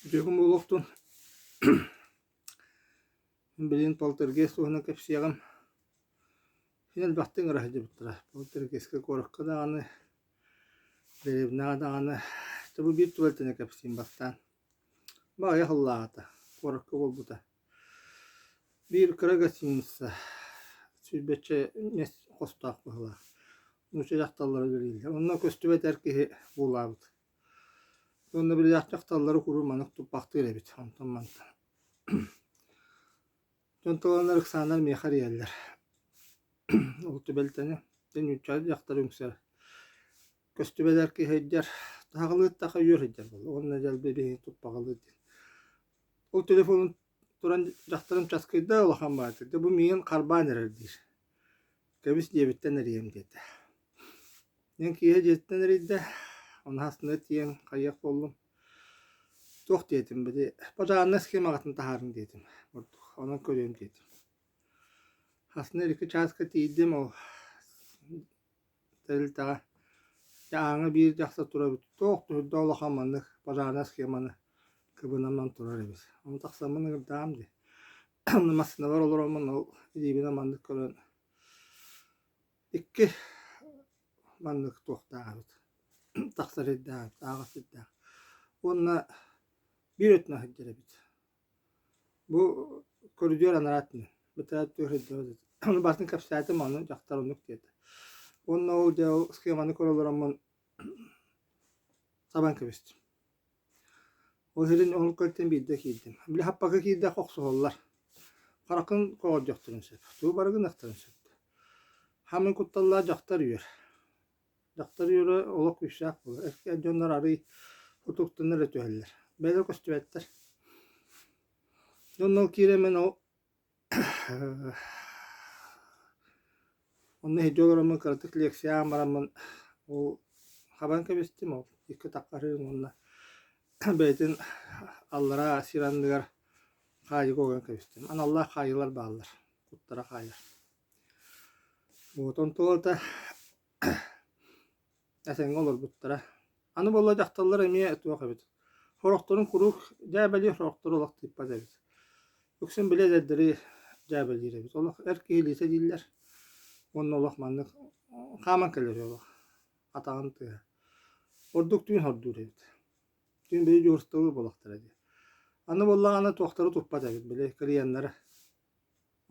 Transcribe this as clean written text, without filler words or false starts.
Үтүөкүн буолуохтун. Билигин полтергейст туһунан кэпсиэҕим. Син элбэхтик ыҥыра сылдьыбыттара. Полтергейскэ куоракка даҕаны, дэриэбинэҕэ даҕаны. Дьэ бу биир түбэлтэни кэпсиим бастаан. Баҕайы сыллааҕыта куоракка буолбута. Биир кыра гостиница сүүрбэччэ хостоох быһыылаах. Нуучча дьахталлара үлэлииллэр. Онно көстүбэт эр киһи буулаабыт. Уонна билиэх дьахталлары куруук маннык туппахтыыр эбит онтон мантан. Дьон тыланар ыксааннар миэхэ эрийэллэр. Ол түбэлтэни дьэ нуучча дьахтар үҥсэр. Көстүбэтэр киһи өйдөр, таһаҕалыыр үөр сылдьар буолла уонна дьэлби биһиги туппаҕалыыр диэн. Ол телефонун туран дьахтарым часкыйда улахан баҕайытык, дьэ бу миигин харбаан эрэр диир. Кэбис диэбиттэн эрийэм диэтэ. Мин киэһэ дьиэттэн эрийдэ, ону астына тиийэн хайыах буоллум. Туох диэтим, били пожарнай схемаҕытын таһаарыҥ диэтим ордук, онон көрүөм диэтим. Астына икки чааска тиийдим, ол тэрилтэҕэ дьэ ааҥҥа биир дьахтар турар эбит, туох да улахан маннык пожарнай схеманы кыбынан турар эбит. Ону тахсаммын ыҥырдаҕым дии. Онно массыынабар олороммун ол илиибинэн маннык көрөн Икки маннык туохтаах эбит, тахсар сирдээх эбит, ааҕар сирдээх. Уонна биир өттүнэн сылдьар эбит. Бу көрүдүөр анараа өттүнэн, бытараа өттүгэр сылдьар эбит. Ону барытын кэпсээтим, ону дьахтар оннук диэтэ. Уонна ол дьэ ол схеманы көрө олороммун сабан кэбистим. Ол иһин ол кэлтэн биирдэ киирдим. Били хаппака киирдэххэ охсуһаллар. Хараххын көҕөрдүөхтэрин сөп, тугу бары гыныахтарын сөп. Хаамыы кутталлаах дьахтар үөр. Дьахтар үөрэ олох күүстээх буолар. Эр дьоннор арыый утуктанар эрэ түһэллэр. Бэйэлэрэ көстүбэттэр. Дьон ол киирэн ол Онно иһирдьэ олороммун кыратык лекция ааҕан бараммын ол хабан кэбистим ол икки атахха уонна бэйэтин аллараа сир анныгар хаайыыга уган кэбистим. Аналлаах хаайыылар бааллар, куттара хаайар. Вот онтуолата Этэҥҥэ олорбуттара. Аны буолла дьахталлар эмиэ туох эбит, сорохторун куруук дьээбэлиир, сорохтору олох тыыппат эбит. Үксүн били эдэрдэри дьээбэлиир эбит. Олох эр киһи илиитэ дииллэр уонна олох маннык хааман кэлэр олох атаҕын тыаһа. Ордук түүн хордуур эбит. Түүн били дьуһурсталыыр буоллахтара дии. Аны буоллаҕына туохтары туппат эбит били клиеннары.